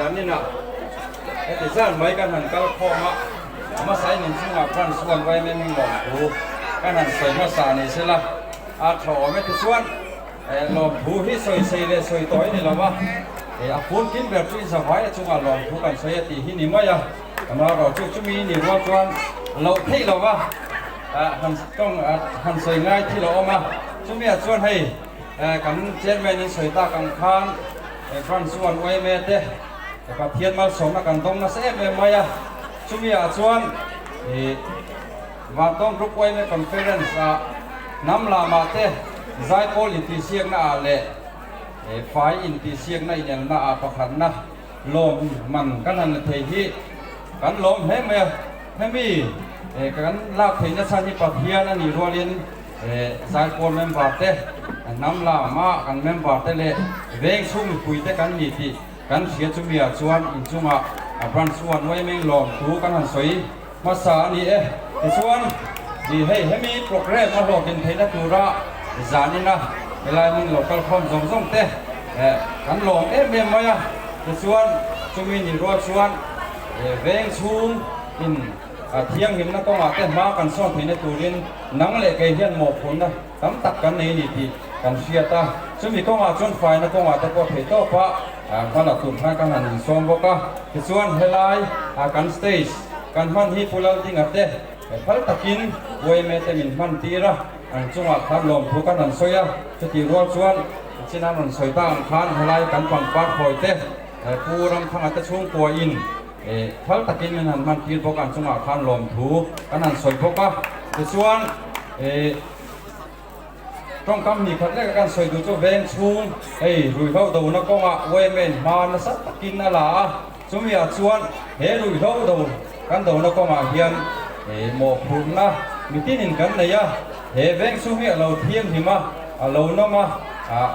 Zanin ah heti zan mai kan han kal khawm a, hmasa in inchungah branch chuan YMM lawmthu kan han sawi hmasa ni sela a tha awm e. Tichuan lawmthu hi sawi sei leh sawi tawi ni lo va, a phun kim ber chu i zavai a chungah lawmthu kan sawi a tih hi ni mai a, amaherawhchu chu chumi ni rual chuan loh theih lo va han tawng han sawi ngai thil a awm a, chumi ah chuan hei Kan chairman in sawi tak ang khan Branch chuan yma te Pathian malsawmna kan dawng nasa em em mai a, chumi ah chuan Vantawng Group yma Conference ah hnam lamah te zaipawl intihsiakna ah leh fai intihsiakna inelna ah pakhatna lawm man kan han la thei hi kan lawm hle mai a, hemi kan lak theihna chhan hi Pathian a nih rualin Zaipawl member te, hnam lama kan member te leh veng chhung mipui te kan ni tih kan hria chumi ah chuan inchungah branch chuan Waimeng lawm thu kan han sawi hmasa a ni e. Tichuan hei hemi programme a hlawhtlin theihna tura zanina helai hmun lo kal khawm zawng zawng te kan lawm em em mai a. Tichuan chumi ni rual chuan veng chhung in Thianghlimna kawngah te hma kan sawn theihna turin nang leh kei hian mawhphurhna tam tak kan nei a ni tih kan hriat a. Chumi kawngah chuan faina kawngah te pawh theih tawp a hmala tur khan kan han insawm bawk a. Tichuan helai kan stage kan hman hi Pu Laldinga te phal takin yma te min hman tir a, an chungah khan lawmthu kan han sawi a. Chutih rual chuan chin an rawn sawi ta ang khan helai kan pangpar khawi te Pu Ramthanga te chhungkua in Phal takin min han hman tir bawk a, an chungah khan lawmthu kan han sawi bawk a. Tichuan tawngkam hnih khat leka kan sawi duh chu veng chhung hei ruihhlo dona kawngah yma hma nasa takin a la a, chumi ah chuan he ruihhlo do kan dona kawngah hian mawhphurhna mitinin kan nei a, he veng chhung hi a lo thianghlim a, a lo nawm a,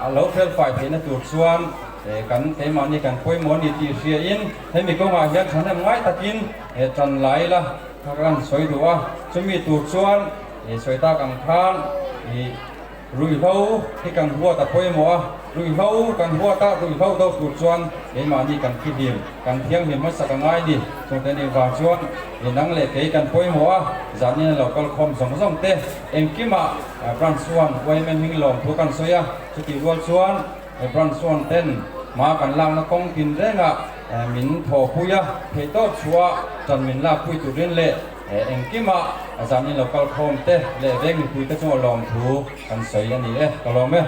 a lo felfai theihna tur chuan Kan keimahni kan pawimawh a ni tih hriain hemi kawngah hian thahnem ngai takin tan la ila kha kan sawi duh a, chumi tur chuan sawi tak ang khan ruihhlo hi kan huat a pawimawh a, ruihhlo kan huat a, ruihhlo do tur chuan keimahni kan fihlim, kan thianghlim hmasak a ngai ni. Chungte nih vang chuan nang leh kei kan pawimawh a, zanin a lo kal khawm zawng zawng te engkimah branch chuan yma hming lawm thu kan sawi a, chutih rual chuan Branch chuan ten hma kan lakna kawng tin rengah min thawhpui a, theihtawp chhuah tan min lakpui turin leh engkimah zanin lo kal khawm te leh veng mipui te chunga lawmthu kan sawi a ni e, ka lawm e.